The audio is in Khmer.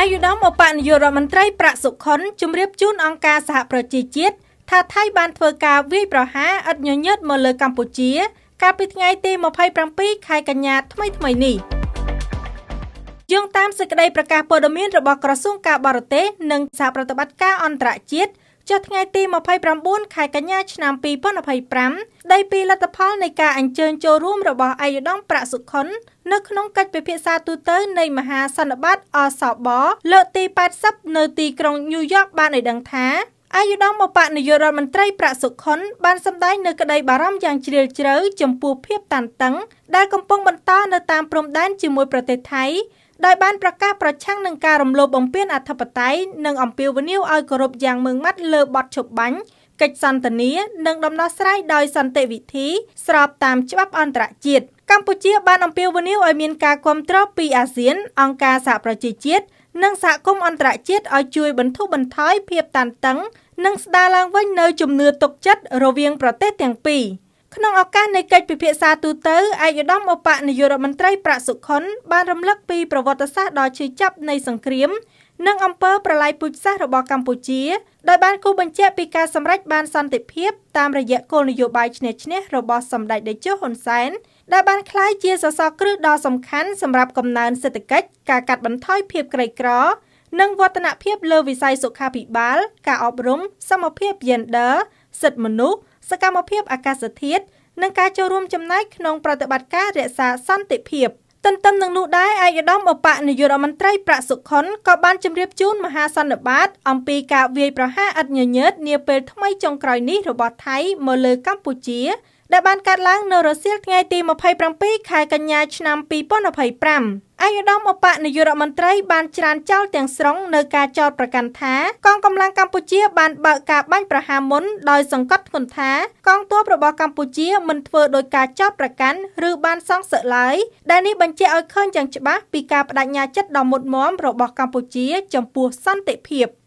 អាយុដំឧបនាយករដ្ឋមន្ត្រីប្រាក់សុខុនជម្រាបជូនអង្គការសហប្រជាជាតិថាថៃបានធ្វើការវាយប្រហារឥតញញើតមកលើកម្ពុជាកាលពីថ្ងៃទី27ខែកញ្ញាថ្មីៗនេះយោងតាមសេចក្តីប្រកាសព័ត៌មានរបស់ក្រសួងការបរទេសនិងសហប្រតិបត្តិការអន្តរជាតិចុះថ្ងៃទី29ខែកញ្ញាឆ្នាំ2025ស្ដីពីលទ្ធផលនៃការអញ្ជើញចូលរួមរបស់ឯកឧត្តមប្រាក់សុខុននៅក្នុងកិច្ចពិភាក្សាទូទៅនៃមហាសន្និបាតអសបលើកទី80នៅទីក្រុងញូវយ៉កបានឲ្យដឹងថាឯកឧត្តមឧបនាយករដ្ឋមន្ត្រីប្រាក់សុខុនបានសម្ដែងនូវក្តីបារម្ភយ៉ាងជ្រាលជ្រៅចំពោះភាពតានតឹងដែលកំពុងបន្តនៅតាមព្រំដែនជាមួយប្រទេសថៃដោយបានប្រកាសប្រឆាំងនឹងការរំលោភបំពានអធិបតេយ្យនិងអំពាវនាវឲ្យគោរពយ៉ាងម៉ឺងម៉ាត់លើបទឈប់បាញ់កិច្ចសន្ទនានិងដំណោះស្រាយដោយសន្តិវិធីស្របតាមច្បាប់អន្តរជាតិកម្ពុជាបានអំពាវនាវឲ្យមានការគាំទ្រពីអាស៊ានអង្គការសហប្រជាជាតិនិងសហគមន៍អន្តរជាតិឲ្យជួយបន្ធូរបន្ថយភាពតានតឹងនិងស្ដារឡើងវិញនូវជំនឿទុកចិត្តរវាងប្រទេសទាំងពីរក្នុងឱកាសនៃកិច្ចពិភាក្សាទូទៅឯកឧត្តមឧបនាយករដ្ឋមន្ត្រីប្រាក់សុខុនបានរំលឹកពីប្រវត្តិសាស្ត្រដ៏ឈឺចាប់នៃសង្គ្រាមនិងអំពើប្រល័យពូជសាសន៍របស់កម្ពុជាដោយបានគូសបញ្ជាក់ពីការសម្រេចបានសន្តិភាពតាមរយៈគោលនយោបាយឈ្នះឈ្នះរបស់សម្ដេចតេជោហ៊ុនសែនដែលបានក្លាយជាសសរគ្រឹះដ៏សំខាន់សម្រាប់កំណើនសេដ្ឋកិច្ចការកាត់បន្ថយភាពក្រីក្រនិងវឌ្ឍនភាពលើវិស័យសុខាភិបាលការអប់រំសមភាពយេនឌ័រសិទ្ធិមនុស្សសកម្មភាពអាកាសធាតុនិងការចូលរួមចំណែកក្នុងប្រតិបត្តិការរក្សាសន្តិភាពទន្ទឹមនឹងនោះដែរឯកឧត្តមឧបនាយករដ្ឋមន្ត្រីប្រាក់សុខុនក៏បានជម្រាបជូនមហាសន្និបាតអំពីការវាយប្រហារឥតញញើតនាពេលថ្មីចុងក្រោយនេះរបស់ថៃមកលើកម្ពុជាដែលបានកើតឡើងនៅរសៀលថ្ងៃទី27ខែកញ្ញាឆ្នាំ2025ឯកឧត្តមឧបនាយករដ្ឋមន្ត្រីបានច្រានចោលទាំងស្រុងនៅការចោទប្រកាន់ថាកងកម្លាំងកម្ពុជាបានបើកការបាញ់ប្រហារមុនដោយសង្កត់ធ្ងន់ថាកងទ័ពរបស់កម្ពុជាមិនធ្វើដោយការចោទប្រកាន់ឬបានសងសឹកឡើយដែលនេះបញ្ជាក់ឲ្យឃើញយ៉ាងច្បាស់ពីការប្តេជ្ញាចិត្តដ៏មុតមាំរបស់កម្ពុជាចំពោះសន្តិភាព។